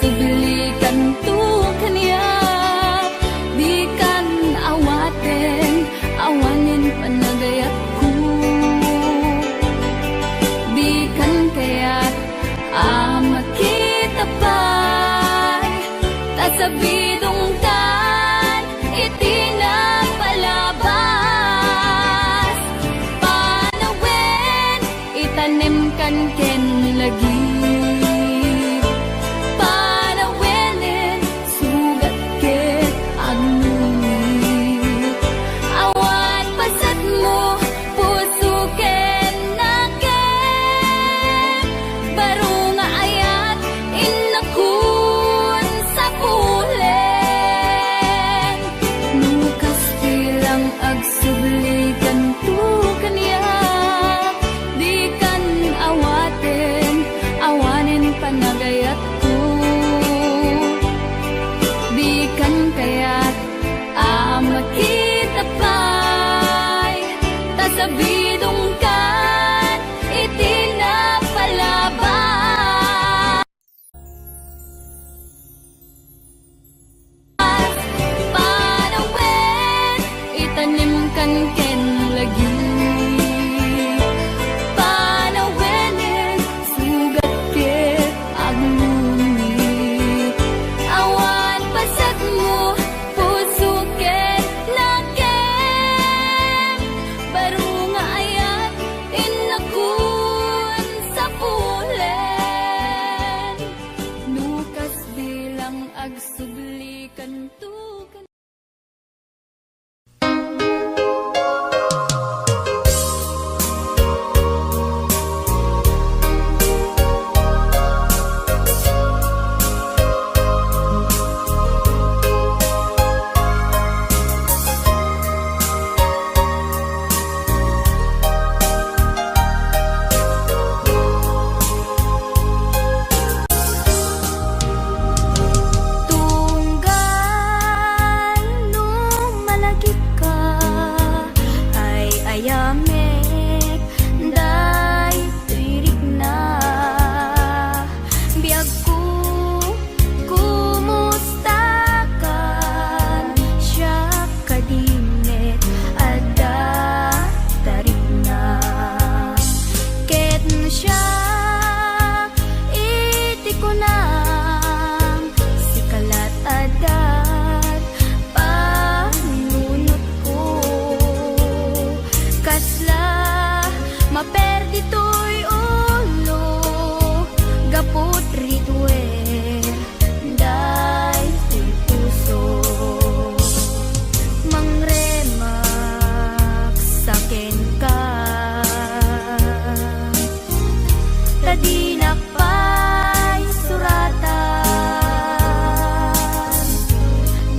Nabidongkan iti napalabas. Panawen, itanimkan ken lagi. Panawen, sugat ket aglumi. Awan pasekmo, puso ket nakem. Baro nga ayat, innakon sapulen. No kasdi lang agsublikanto. Tunggal no malagipka, ay-ayamek daytoy rikna. Biagko, kumustakan? Siak kadi met adda ta rikna. Ket no siak iti kunam, sika lat adda panunotko. Kasla maperdi toy ulo gapu iti rituel daytoy puso. Mangremak sa kenka, ta dinak pay suratan,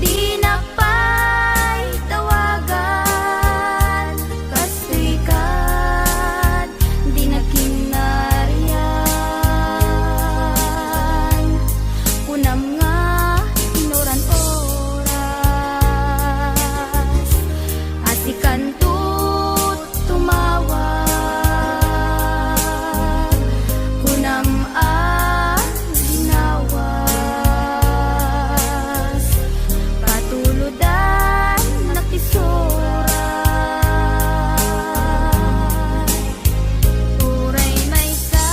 dinak pay tawagan, kastoy kad dinak kinarian. Kunam nga inuran oras a sikanto tumawag. Kunam a ginawas, patulodan nakisurat. Uray maysa,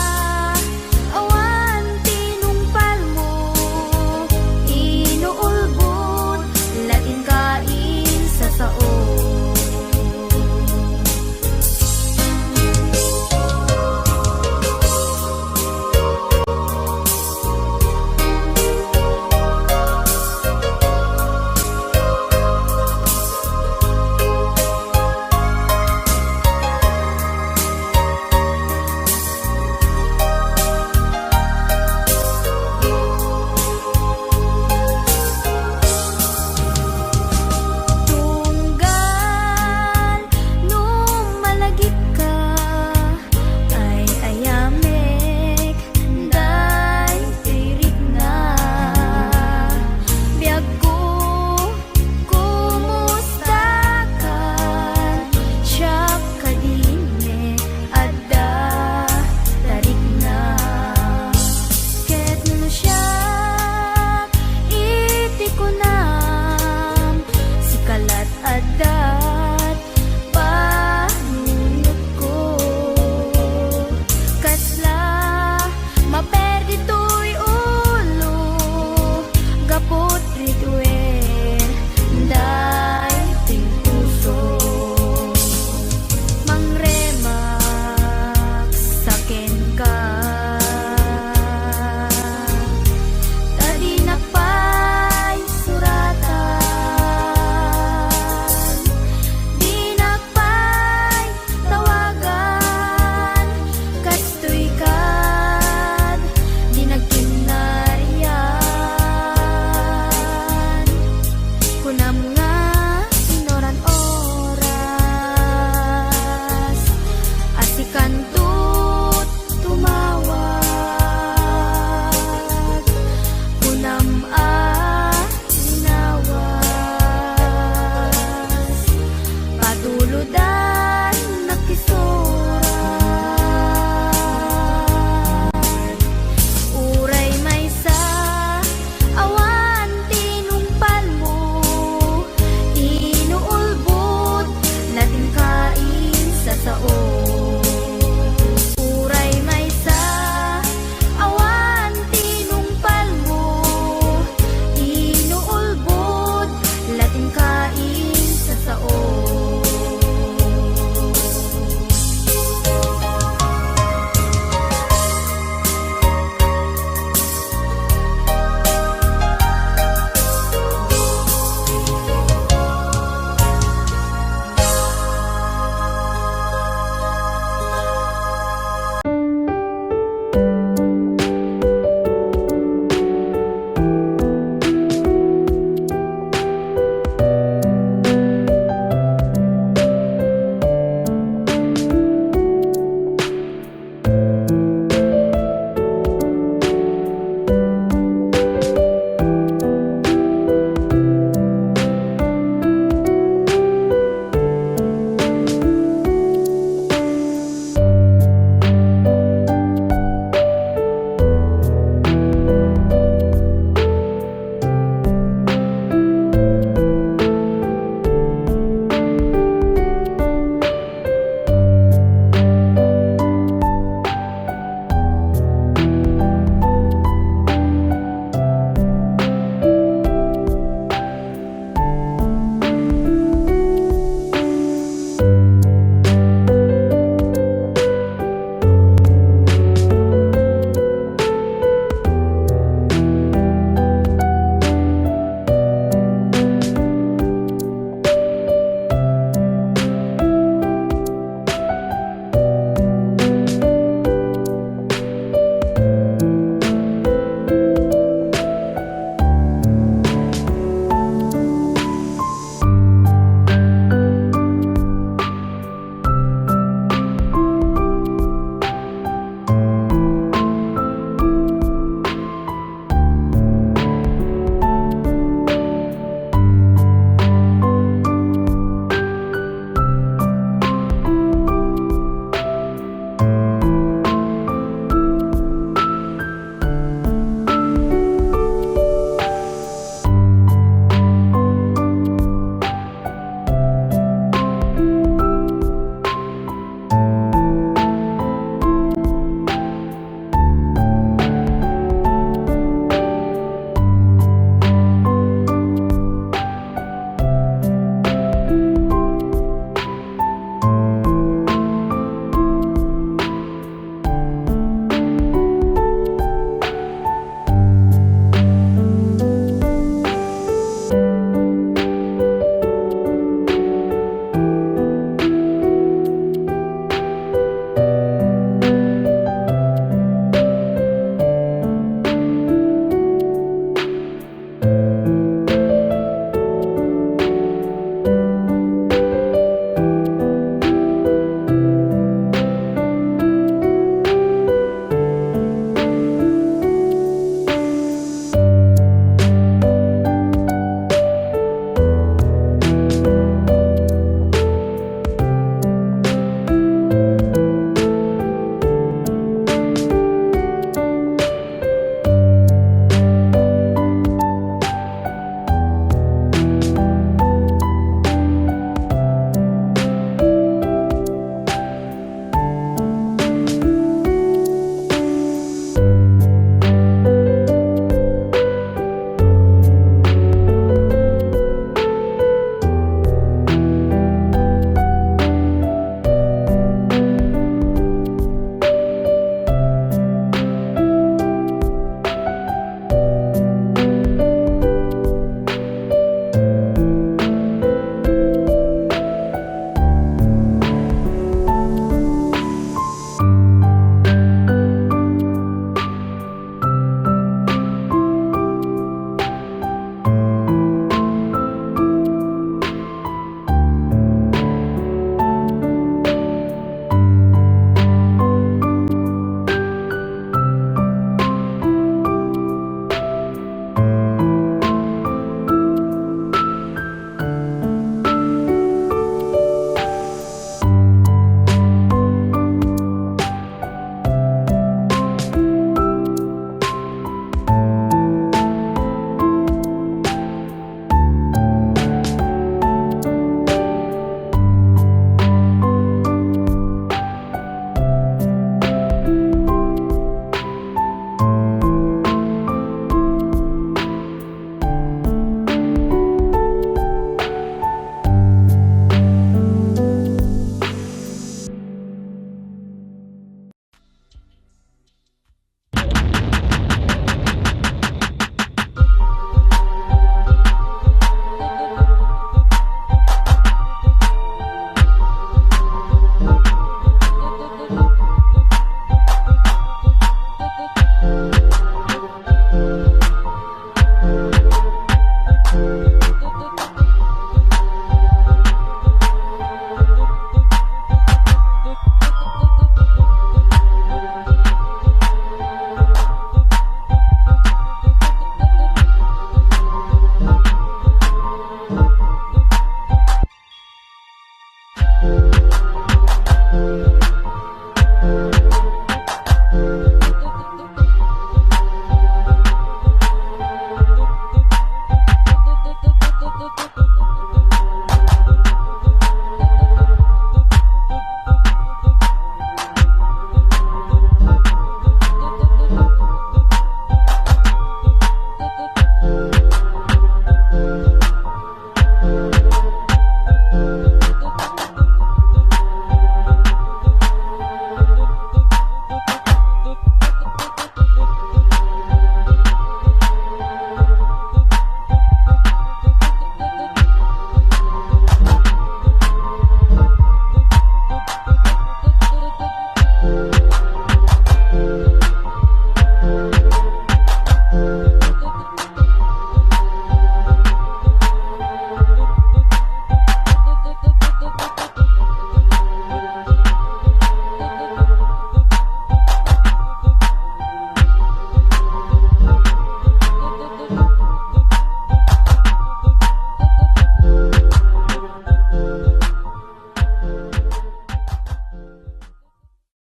awan tinungpalmo, inuulbod, latin kain sa sao. Tunggal no malagipka, ay-ayamek daytoy rikna. Biagko, kumustakan? Siak kadi met adda ta rikna. Ket no siak iti kunam, sika lat adda